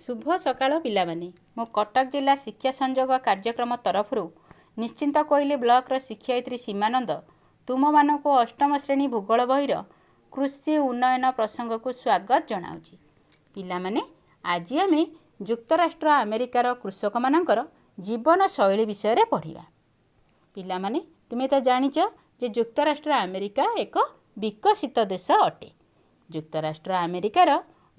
ଶୁଭ ସକାଳ ପିଲାମାନେ। ମୁଁ କଟକ ଜିଲ୍ଲା ଶିକ୍ଷା ସଂଯୋଗ କାର୍ଯ୍ୟକ୍ରମ ତରଫରୁ ନିଶ୍ଚିନ୍ତକୋଇଲି ବ୍ଲକର ଶିକ୍ଷୟିତ୍ରୀ ସୀମାନନ୍ଦ ତୁମମାନଙ୍କୁ ଅଷ୍ଟମ ଶ୍ରେଣୀ ଭୂଗୋଳ ବହିର କୃଷି ଉନ୍ନୟନ ପ୍ରସଙ୍ଗକୁ ସ୍ୱାଗତ ଜଣାଉଛି। ପିଲାମାନେ, ଆଜି ଆମେ ଯୁକ୍ତରାଷ୍ଟ୍ର ଆମେରିକାର କୃଷକମାନଙ୍କର ଜୀବନଶୈଳୀ ବିଷୟରେ ପଢ଼ିବା। ପିଲାମାନେ, ତୁମେ ତ ଜାଣିଛ ଯେ ଯୁକ୍ତରାଷ୍ଟ୍ର ଆମେରିକା ଏକ ବିକଶିତ ଦେଶ ଅଟେ। ଯୁକ୍ତରାଷ୍ଟ୍ର ଆମେରିକାର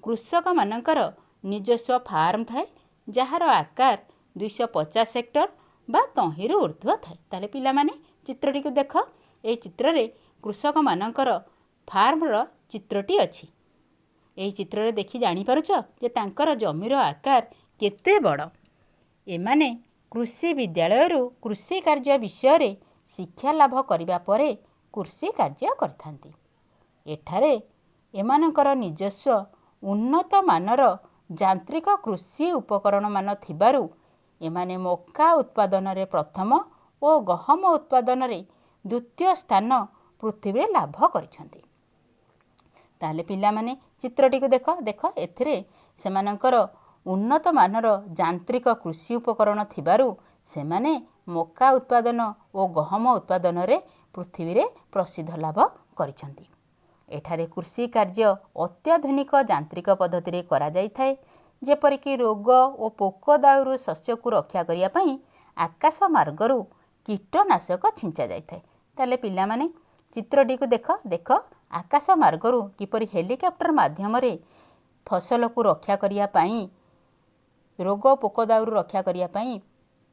କୃଷକମାନଙ୍କର ନିଜସ୍ୱ ଫାର୍ମ ଥାଏ, ଯାହାର ଆକାର 250 ହେକ୍ଟର ବା ତହିଁରୁ ଉର୍ଦ୍ଧ୍ୱ ଥାଏ। ତାହେଲେ ପିଲାମାନେ, ଚିତ୍ରଟିକୁ ଦେଖ। ଏହି ଚିତ୍ରରେ କୃଷକମାନଙ୍କର ଫାର୍ମର ଚିତ୍ରଟି ଅଛି। ଏହି ଚିତ୍ରରେ ଦେଖି ଜାଣିପାରୁଛ ଯେ ତାଙ୍କର ଜମିର ଆକାର କେତେ ବଡ଼। ଏମାନେ କୃଷି ବିଦ୍ୟାଳୟରୁ କୃଷି କାର୍ଯ୍ୟ ବିଷୟରେ ଶିକ୍ଷା ଲାଭ କରିବା ପରେ କୃଷି କାର୍ଯ୍ୟ କରିଥାନ୍ତି। ଏଠାରେ ଏମାନଙ୍କର ନିଜସ୍ୱ ଉନ୍ନତମାନର ଯାନ୍ତ୍ରିକ କୃଷି ଉପକରଣମାନ ଥିବାରୁ ଏମାନେ ମକା ଉତ୍ପାଦନରେ ପ୍ରଥମ ଓ ଗହମ ଉତ୍ପାଦନରେ ଦ୍ୱିତୀୟ ସ୍ଥାନ ପୃଥିବୀରେ ଲାଭ କରିଛନ୍ତି। ତାହେଲେ ପିଲାମାନେ, ଚିତ୍ରଟିକୁ ଦେଖ। ଦେଖ, ଏଥିରେ ସେମାନଙ୍କର ଉନ୍ନତମାନର ଯାନ୍ତ୍ରିକ କୃଷି ଉପକରଣ ଥିବାରୁ ସେମାନେ ମକା ଉତ୍ପାଦନ ଓ ଗହମ ଉତ୍ପାଦନରେ ପୃଥିବୀରେ ପ୍ରସିଦ୍ଧ ଲାଭ କରିଛନ୍ତି। ଏଠାରେ କୃଷି କାର୍ଯ୍ୟ ଅତ୍ୟାଧୁନିକ ଯାନ୍ତ୍ରିକ ପଦ୍ଧତିରେ କରାଯାଇଥାଏ, ଯେପରିକି ରୋଗ ଓ ପୋକ ଦାଉରୁ ଶସ୍ୟକୁ ରକ୍ଷା କରିବା ପାଇଁ ଆକାଶ ମାର୍ଗରୁ କୀଟନାଶକ ଛିଞ୍ଚା ଯାଇଥାଏ। ତାହେଲେ ପିଲାମାନେ, ଚିତ୍ରଟିକୁ ଦେଖ। ଦେଖ, ଆକାଶ ମାର୍ଗରୁ କିପରି ହେଲିକପ୍ଟର ମାଧ୍ୟମରେ ଫସଲକୁ ରକ୍ଷା କରିବା ପାଇଁ, ରୋଗ ପୋକ ଦାଉରୁ ରକ୍ଷା କରିବା ପାଇଁ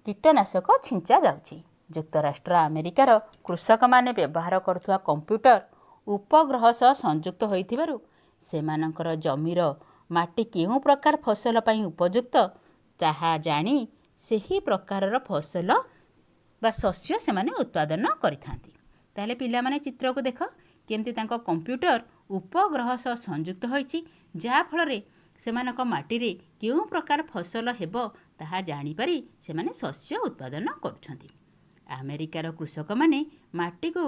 କୀଟନାଶକ ଛିଞ୍ଚା ଯାଉଛି। ଯୁକ୍ତରାଷ୍ଟ୍ର ଆମେରିକାର କୃଷକମାନେ ବ୍ୟବହାର କରୁଥିବା କମ୍ପ୍ୟୁଟର ଉପଗ୍ରହ ସହ ସଂଯୁକ୍ତ ହୋଇଥିବାରୁ ସେମାନଙ୍କର ଜମିର ମାଟି କେଉଁ ପ୍ରକାର ଫସଲ ପାଇଁ ଉପଯୁକ୍ତ, ତାହା ଜାଣି ସେହି ପ୍ରକାରର ଫସଲ ବା ଶସ୍ୟ ସେମାନେ ଉତ୍ପାଦନ କରିଥାନ୍ତି। ତାହେଲେ ପିଲାମାନେ, ଚିତ୍ରକୁ ଦେଖ, କେମିତି ତାଙ୍କ କମ୍ପ୍ୟୁଟର ଉପଗ୍ରହ ସହ ସଂଯୁକ୍ତ ହୋଇଛି, ଯାହାଫଳରେ ସେମାନଙ୍କ ମାଟିରେ କେଉଁ ପ୍ରକାର ଫସଲ ହେବ ତାହା ଜାଣିପାରି ସେମାନେ ଶସ୍ୟ ଉତ୍ପାଦନ କରୁଛନ୍ତି। ଆମେରିକାର କୃଷକମାନେ ମାଟିକୁ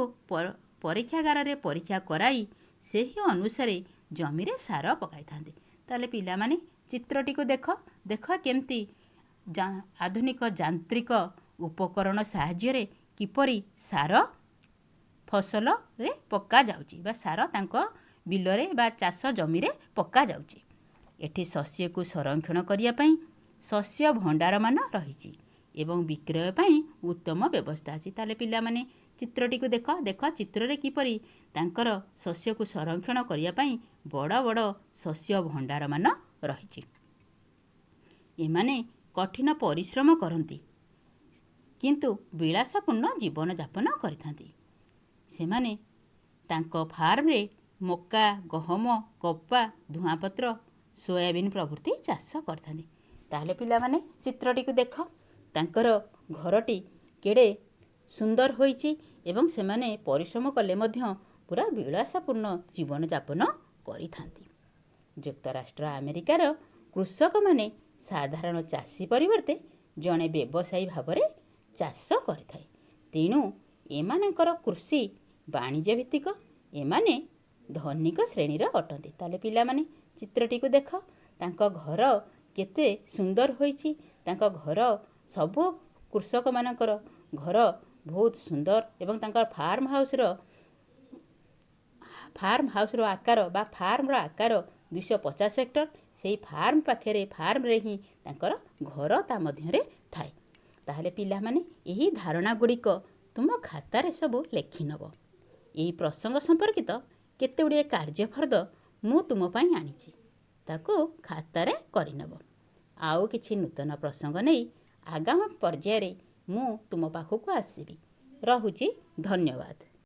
ପରୀକ୍ଷାଗାରରେ ପରୀକ୍ଷା କରାଇ ସେହି ଅନୁସାରେ ଜମିରେ ସାର ପକାଇଥାନ୍ତି। ତାହେଲେ ପିଲାମାନେ, ଚିତ୍ରଟିକୁ ଦେଖ। ଦେଖ, କେମିତି ଆଧୁନିକ ଯାନ୍ତ୍ରିକ ଉପକରଣ ସାହାଯ୍ୟରେ କିପରି ସାର ଫସଲରେ ପକାଯାଉଛି ବା ସାର ତାଙ୍କ ବିଲରେ ବା ଚାଷ ଜମିରେ ପକାଯାଉଛି। ଏଠି ଶସ୍ୟକୁ ସଂରକ୍ଷଣ କରିବା ପାଇଁ ଶସ୍ୟ ଭଣ୍ଡାରମାନ ରହିଛି ଏବଂ ବିକ୍ରୟ ପାଇଁ ଉତ୍ତମ ବ୍ୟବସ୍ଥା ଅଛି। ତାହେଲେ ପିଲାମାନେ, ଚିତ୍ରଟିକୁ ଦେଖ। ଦେଖ, ଚିତ୍ରରେ କିପରି ତାଙ୍କର ଶସ୍ୟକୁ ସଂରକ୍ଷଣ କରିବା ପାଇଁ ବଡ଼ ବଡ଼ ଶସ୍ୟ ଭଣ୍ଡାରମାନ ରହିଛି। ଏମାନେ କଠିନ ପରିଶ୍ରମ କରନ୍ତି, କିନ୍ତୁ ବିଳାସପୂର୍ଣ୍ଣ ଜୀବନଯାପନ କରିଥାନ୍ତି। ସେମାନେ ତାଙ୍କ ଫାର୍ମରେ ମକା, ଗହମ, କପା, ଧୂଆଁପତ୍ର, ସୋୟାବିନ୍ ପ୍ରଭୃତି ଚାଷ କରିଥାନ୍ତି। ତାହେଲେ ପିଲାମାନେ, ଚିତ୍ରଟିକୁ ଦେଖ। ତାଙ୍କର ଘରଟି କେଡ଼େ ସୁନ୍ଦର ହୋଇଛି ଏବଂ ସେମାନେ ପରିଶ୍ରମ କଲେ ମଧ୍ୟ ପୁରା ବିଳାସପୂର୍ଣ୍ଣ ଜୀବନଯାପନ କରିଥାନ୍ତି। ଯୁକ୍ତରାଷ୍ଟ୍ର ଆମେରିକାର କୃଷକମାନେ ସାଧାରଣ ଚାଷୀ ପରିବର୍ତ୍ତେ ଜଣେ ବ୍ୟବସାୟୀ ଭାବରେ ଚାଷ କରିଥାଏ। ତେଣୁ ଏମାନଙ୍କର କୃଷି ବାଣିଜ୍ୟ ଭିତ୍ତିକ। ଏମାନେ ଧନିକ ଶ୍ରେଣୀର ଅଟନ୍ତି। ତାହେଲେ ପିଲାମାନେ, ଚିତ୍ରଟିକୁ ଦେଖ। ତାଙ୍କ ଘର କେତେ ସୁନ୍ଦର ହୋଇଛି। ତାଙ୍କ ଘର, ସବୁ କୃଷକମାନଙ୍କର ଘର ବହୁତ ସୁନ୍ଦର ଏବଂ ତାଙ୍କର ଫାର୍ମ ହାଉସ୍ର ଆକାର ବା ଫାର୍ମର ଆକାର 250 ହେକ୍ଟର। ସେଇ ଫାର୍ମ ପାଖରେ, ଫାର୍ମରେ ହିଁ ତାଙ୍କର ଘର ତା ମଧ୍ୟରେ ଥାଏ। ତାହେଲେ ପିଲାମାନେ, ଏହି ଧାରଣା ଗୁଡ଼ିକ ତୁମ ଖାତାରେ ସବୁ ଲେଖିନେବ। ଏହି ପ୍ରସଙ୍ଗ ସମ୍ପର୍କିତ କେତେ ଗୁଡ଼ିଏ କାର୍ଯ୍ୟଫର୍ଦ୍ଦ ମୁଁ ତୁମ ପାଇଁ ଆଣିଛି, ତାକୁ ଖାତାରେ କରିନେବ। ଆଉ କିଛି ନୂତନ ପ୍ରସଙ୍ଗ ନେଇ ଆଗାମୀ ପର୍ଯ୍ୟାୟରେ ମୁଁ ତୁମ ପାଖକୁ ଆସିବି। ରହୁଛି, ଧନ୍ୟବାଦ।